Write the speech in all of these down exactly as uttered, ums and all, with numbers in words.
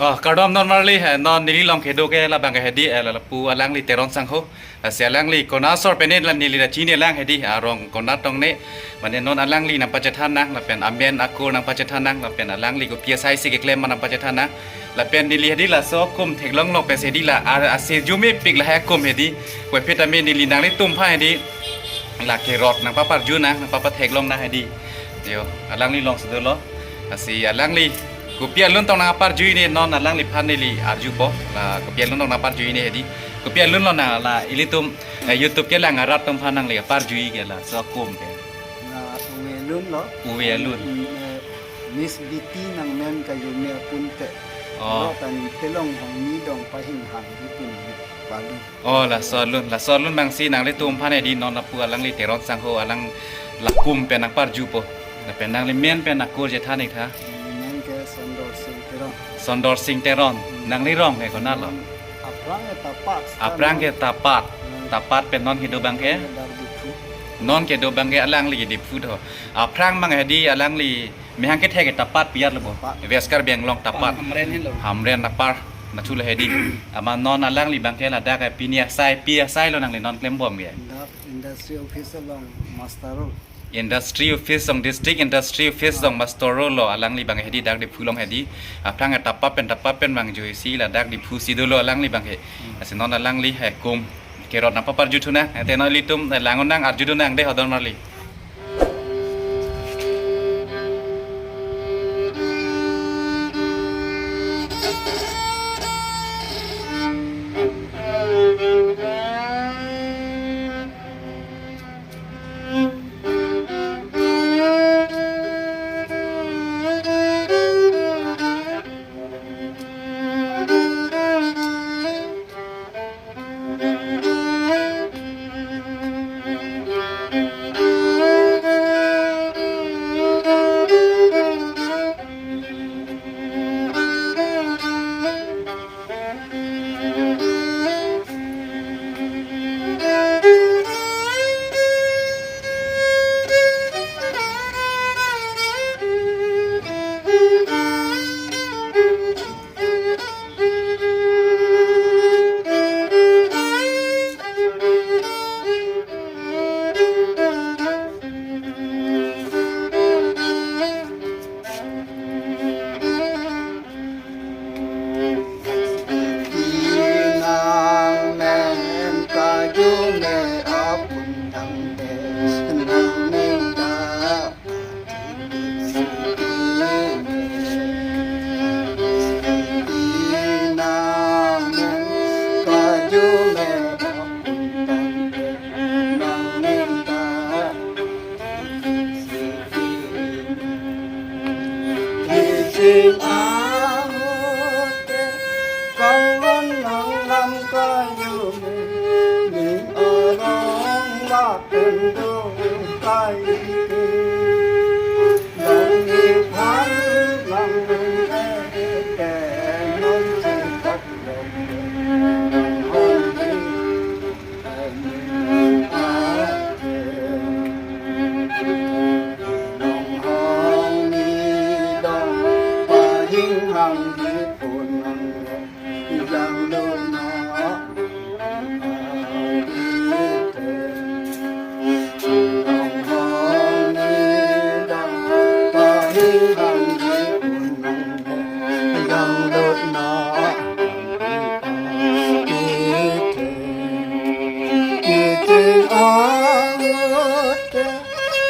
Oh, kardom non marli, eh, non neli along kedo ke labang ke hedi, eh, lapu alangli Teron Sangho. Lasi alangli konat asor pen la neli la chinilang hedi, arong konat tong ne, mane non alangli nangpachethan nang, lapen amen akur nangpachethan nang, lapen alangli kopi asai si keklem ma nangpachethan nang, lapen neli hedi laso akum theklong lok pen si hedi la, a, ase jumepik lahai akum hedi, puvoiphit tame neli nanglitum aphan hedi, la kerot nangpaparju nang, nangpapatheklong nang hedi. Yo, alangli along si dolo. Lasi alangli kopi alun tong nangparjui ne non alangliphan neli arjupo. La kopi alun tong nangparjui ne hedi. Kopi alun lo nang la ilitum, eh, YouTube kelang arat atum aphan nangli parjui ke laso akum ke. La Uwe alun lo. Uwe alun. Mm, eh, Miss Biti nangmen kayume apun te. Oh. Lo kan Pelonghong Nidong Pahing Hang di pun palu. Oh, laso alun, laso alun abang si nanglitum aphan hedi non lapu alangli Teron Sangho alang la akum pen nangparjupo. Lapen nanglimen pen akur chethan ik tha. Amen ke Sondor Sing Teron. Sondor Sing Teron. Hmm. Nangli rong ke konat lo? Aphrang ke Tapat. Aphrang ke Tapat. Hmm. Tapat pen non kedo abang ke? Dak Diphu. Non kedo abang ke alangli ke Diphu do. Aphrang abang hedi alangli mehang kethek ke Tapat pi-at lo bo. Tapat. West Karbi Anglong Tapat. Hamren helo. Hamren apar. Nachu la hedi. Amat non alangli abang ke ladak ke pini asai, pi asai lo nangli non klembom ke? Dak industry office along master role. Industry office along, district industry office along master role lo alangli abang hedi dak Diphu along hedi. Aphrang ke Tapat pen, Tapat pen abang juisi ladak Diphu si dolo alangli abang ke. Hmm. Lasi non alangli hai akum kerot nangpaparju thu nang. Te non ilitum, eh, lang-un nang arju dun nang de hodon marli.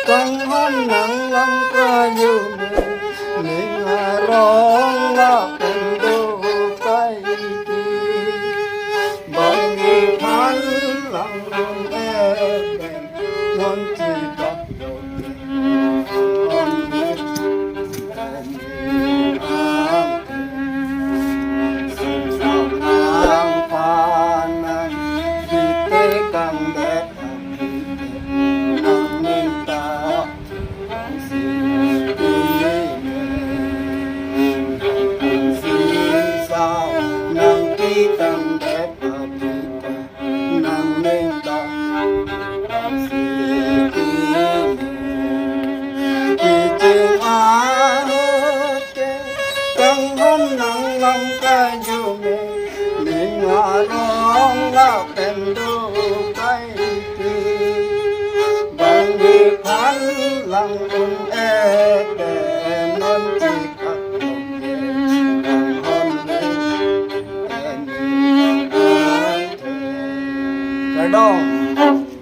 Kanghon nang lam kayu me, ning arong lapen do kai ti. Bang iphan lang rong e, non ti tak do.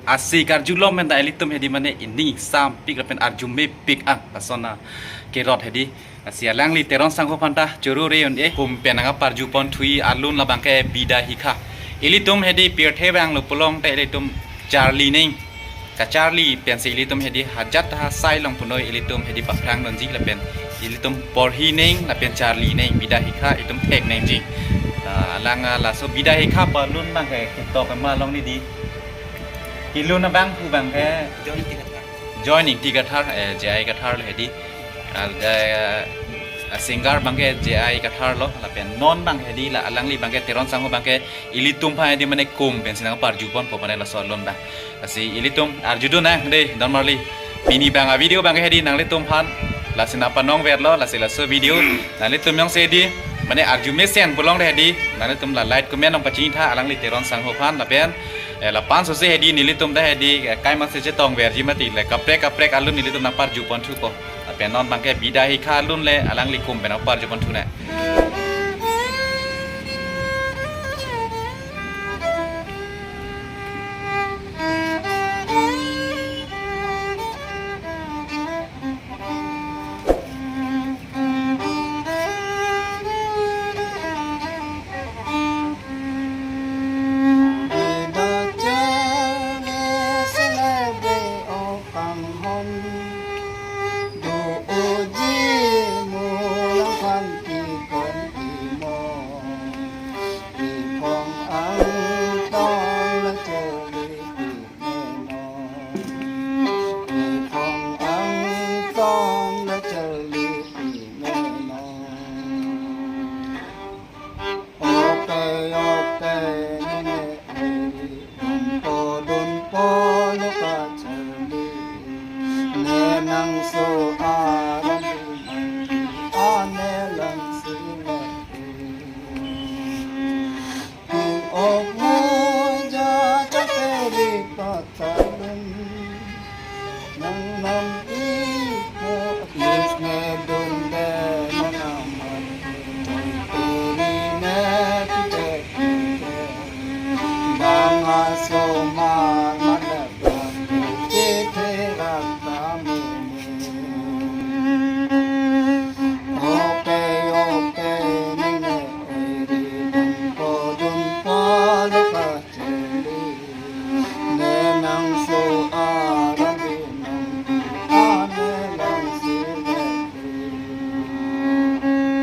Asi karjulom pen ta ilitum hedi mane ining sampik lapen arjumepik an lason akerot hedi. Asi alangli Teron Sangho aphan ta choro re un-e, kum pen nangparjupon thuji alun labang ke Bida Hikha. Ilitum hedi pirthe abang lo pulote ilitum charli neng, kacharli pensi ilitum hedi hajat ha sai along punoi ilitum hedi paphrang nonji lapen ilitum porhi neng lapen charli neng, Bida Hikha itum thek nengji. Ah, alang, ah, laso Bida Hikha pu alun abang ke ketok ma along ni di. Kelun abang pu abang ke John Ingti Kathar. John Ingti Kathar, eh, J I Kathar lo hedi. Ah, eh, ah, singer abang ke J I Kathar lo, lapen non abang hedi la alangli abang ke Teron Sangho abang ke ilitum aphan hedi mane kum pensi nangparjuponpo mane laso alun abang. Lasi ilitum arjudun nang dei, don marli. Pini abang avideo abang ke hedi nanglitum aphan lasi nangpanong verlo, lasi laso video nanglitum jongsi hedi mane arjumesen pulote hedi nanglitum la like comment nangpachini tha alangli Teron Sangho aphan lapen, eh, lapuson si hedi nelitum ta hedi, eh, kaimang si chetong verji mati le kaprek kaprek alun nelitum nangparjupon thupo. Lapen non abang ke Bida Hikha alun le alangli kum pen nangparjupon thu nang.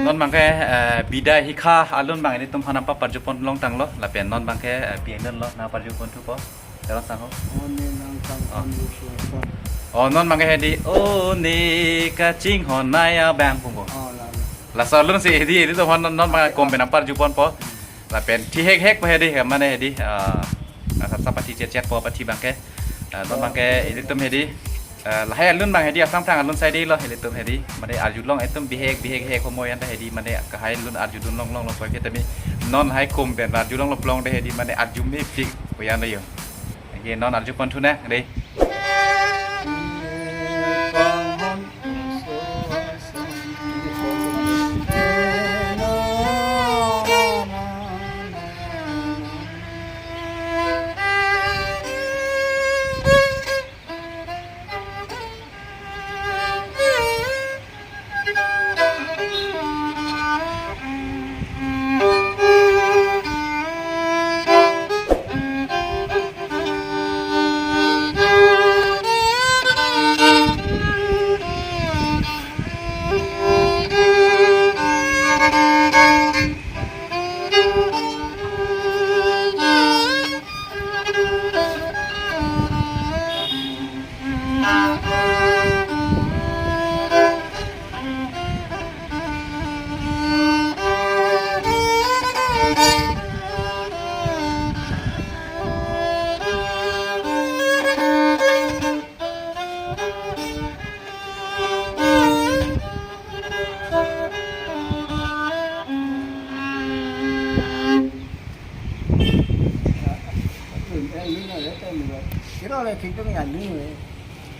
Non abang ke, eh, Bida Hikha alun abang ilitum aphan nangpaparjupon longtanglo, lapen non abang ke, eh, pi alun lo nangparjupon thupo, Teron Sangho. One nang sang Oh. One nang sang. Oh, non abang ke hedi, "O ne kachinghon nai abang," pu mo. Oh, la, la. Laso alun si hedi, ilitum aphan non, non abang kum pen nangparjuponpo. Lapen thi hekhek po hedi, mane hedi, ah, asap sap pathi chetchet po pathi abang ke. Ah, non abang ke ilitum hedi, ah, lahai alun abang hedi, aphrang phrang alun sai dei lo ilitum hedi. Mane arjulong itum bihek bihek hek komoyan ta hedi, mane kahai alun arjudun longlong lo po ke tami non lahai kum pen arjulong lo pulote hedi, mane arjumepik po yan lo yo. Lake non arjupon thu nang dei.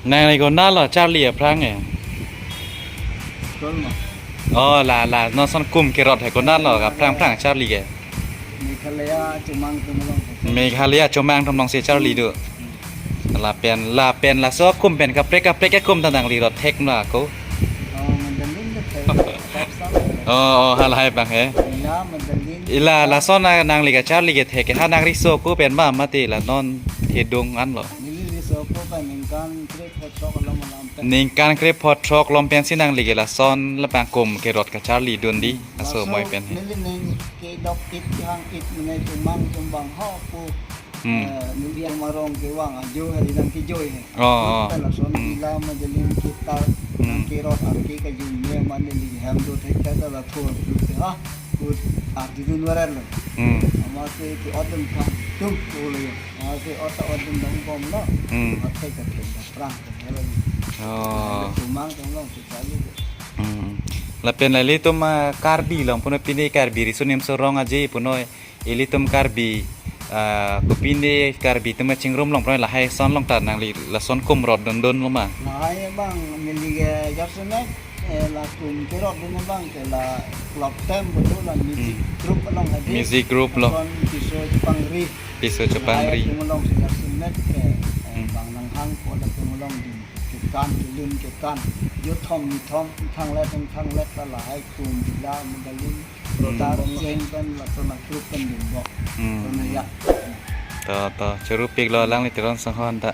Nang ni konat lo, charli aphrang eh. Oh, la la, non ason kum kerot he konat lo, aphrang aphrang charli ke. Meghalaya Chomang atum along. Meghalaya Chomang atum alongsi charli do. Hmm. Lapen, lapen laso akum pen kaprek kaprek akum ta nangli rot thek na ko. Oh, Mandalin ta thek. Top song. Oh, oh, halahai abang he. Ila Mandalin. Ila lason na nangli kacharli kethek ke ha nangriso ko pen ma mati la non kedung anlo. Neli riso ko pen ningkan krepho throk along alam pen. Ningkan krepho throk along pensi nangli ke lason labang akum kerot kacharli dun dei. Aso laso moi pen he. Neli ning kedok it kehang it menai Chomang Chomang ho pu. Hmm. Eh, neli Chomang arong kevang ajo hari nangkejoi he. Oh, oh. Pen lason Hmm. Ila Mandalin kita Hmm. nangkerot arke kajun me mane neli hem do thek ta la thor tu te ha. Kut arti dun varar lo. Hmm. Amatsi ke-ot dun thang tum ko lo. Amatsi ot ta ot dun dong bom lo. Hmm. Amat thek ta thek ta prang ta lo. Oh. Chomang Chomang along si charli do. Hmm. Lapen la ilitum, ah, Karbi along punoi pine Karbi riso nimso rong aje punoi ilitum Karbi, ah, kopine Karbi atum chingrum along punoi lahai ason along ta nangli lason akum rot dun dunlo ma. Lahai abang neli ke jasemet, eh, la akum kerot dun abang ke la club tem betul la music Hmm. group along aje. Music group lo. Lason Piso Chepangri. Piso Chepangri. Lahai atum along si jasemet ke, eh, Hmm. Bang nanghang ko latum along dun. Kekan, kelun kekan. Yo thom ni thom, thanglet, thanglet ta lahai atum Ila Mandalin. Hmm. Rota Rong Jeng pen lason a-group pen dun bok. Hmm. Lason ya. To, to, choro pik lo alangli Teron Songhon ta.